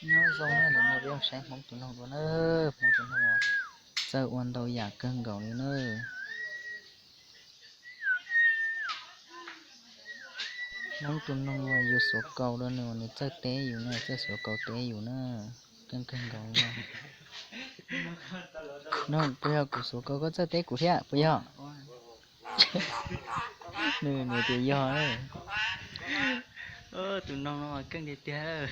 Nyob zoo na, ntawm no peb saib Hmoob tus noog dua na, Hmoob tus noog txawj ua ntau yam kawg nkaus li na. Hmoob tus noog yus xuav kaus rau nws, nws txawj teb yus na, txawj xuav kaus teb yus na, keej kawg nkaus li na. Noog, puas yog kuv xuav kaus koj txawj teb kuv thiab puas yog? Nws, nws tias yog. Tus noog no mas keej tiag tiag.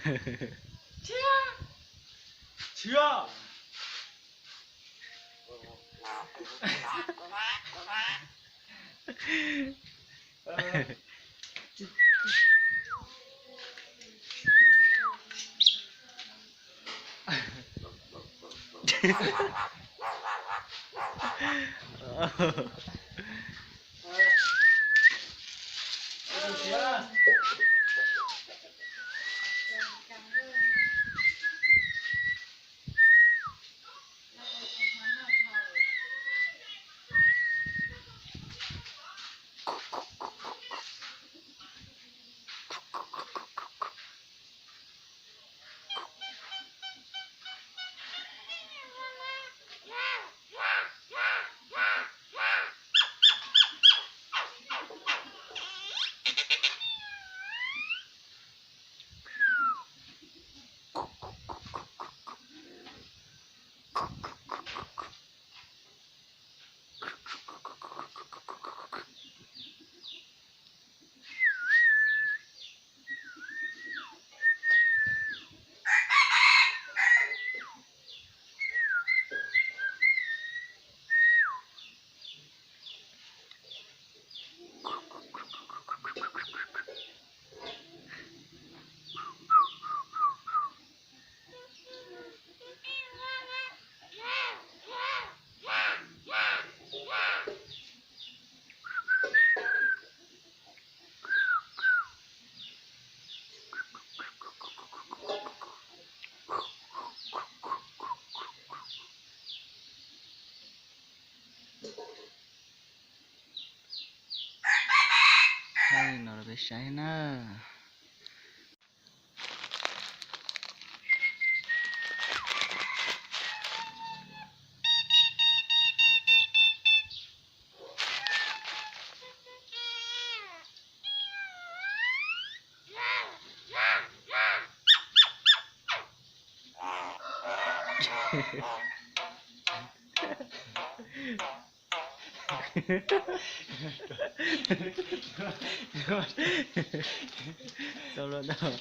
Hais no rau peb saib na. Tau los tau.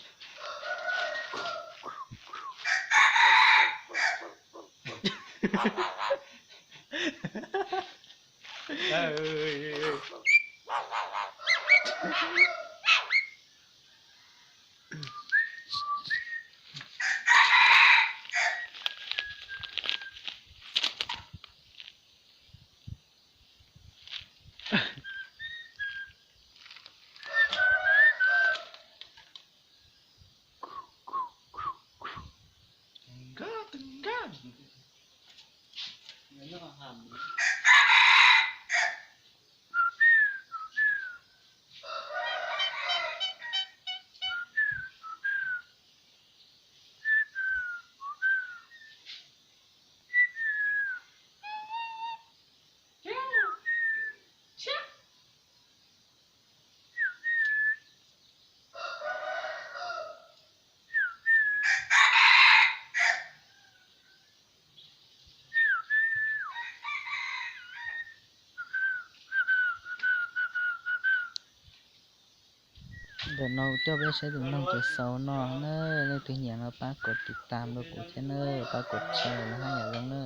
Ntawm no coj peb saib tus noog ces xaus no na. Leej twg nyiam no pab kom tiv tas rau kuv thiab na, pab kom share los haj yam zoo na.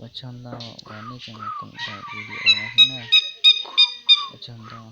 Ua tsaug ntau uas nej tseem koom daim video no thiab na. Ua tsaug ntau.